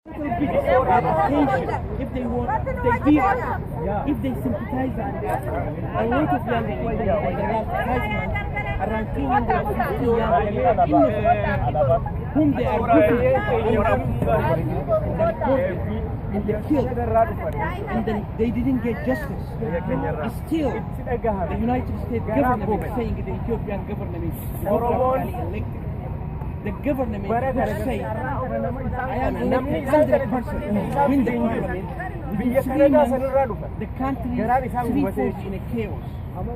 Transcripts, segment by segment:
Attention, if they want, if they hear us, if they sympathize with us. A lot of young people in the last 5 months, around 350 young innocent people, whom they are putting and deported and they killed, and then they didn't get justice. Still, the United States government is saying the Ethiopian government is democratically elected. The government would say, "I am elected 100%, win the parliament." Within 3 months, the country is three-fourths in a chaos.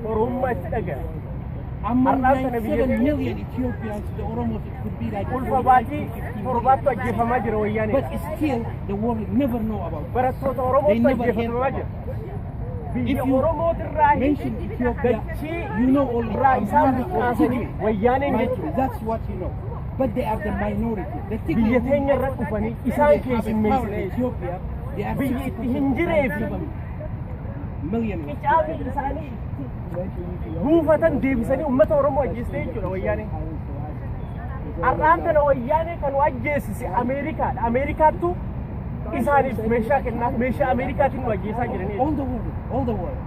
Oromummaa itti dhaga'ame. Among 97 million Ethiopians, the Oromos, it could be like Ulfa baatii torbaattu ajjeefamaa jira wayyaanee. But still, the world never know about it. Barattoota They Oromootu never hear ajjeefamaa about jira. it. Biyya If you Oromootirraa mention Ethiopia, dachii you know only irraa isaan Amharic or buqqaasanii Tigray. wayyaaneen Right? jechuudha. That's what you know. But they are the minority. The Tigray Biyya teenya irra dhufanii isaan they have a power in keessummeessine. Ethiopia. They are Biyyi itti 60% hin jiree fi 97 million. Qicaafii isaanii itti buufatan deebisanii uummata Oromoo ajjeeste jechuudha wayyaaneen. Har'aan tana wayyaanee kan ajjeesise Ameerikaadha. Ameerikaattu isaaniif meeshaa kennaa meeshaa Ameerikaatiin nu ajjeesaa jiranii. All the world, all the world.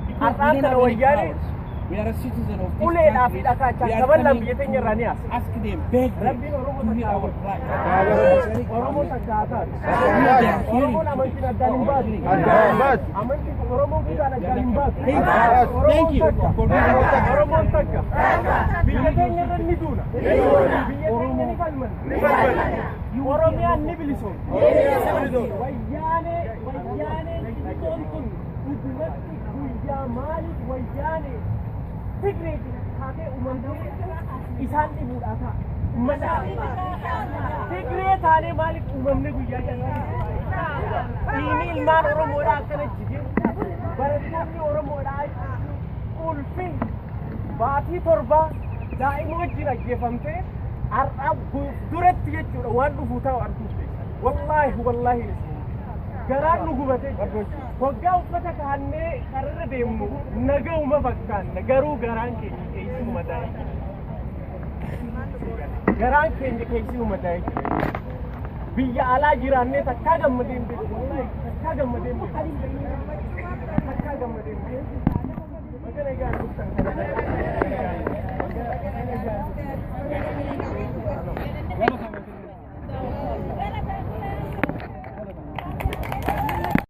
Because we Har'aan don't tana have any wayyaanee powers. We are a citizen of this uleedhaa fi country. dhakaachaan We are kaballaan coming biyya teenya irraa ni haasa. to ask them, beg them Rabbiin Oromoo to hear takka our cry. Oromoo takka haa taatu. We are hearing. Oromoon amantiin addaan hin baatu. Amantiin Oromoon kutaan addaan hin baatu. Thank you. Oromoon takka. For being Oromoon takka. Biyya keenya irra ni duuna. Biyya keenya ni falmanna. Oromiyaan ni bilisoomti. Wayyaanee wayyaaneen xixiqqoon kun dhugumatti guyyaa maaliif wayyaanee Tigreetiin taatee uumamtee isaan dhibuudhaa ta'a. Uummata Tigree taanee maaliif uumamne guyyaa jalaa? Dhiigni ilmaan Oromoodhaa akkana jigee barattoonni Oromoodhaa ulfin baatii torbaa daa'ima wajjin ajjeefamtee har'a duratti jechuudha waan dhufu ta'u arguuf teessa. Wallaahi wallaahi garaan nu gubatee jira. Waggaa uffata kaannee kararra deemnu naga'uma fakkaanna garuu garaan keenya keessi nu madaa'e. Garaan keenya keessi nu madaa'e. Biyya alaa jiraannee takkaa gammadee hin beeku. Wallaahi takkaa gammadee hin beeku. Takkaa gammadee hin beeku. Baga nagaan dhuftan kana.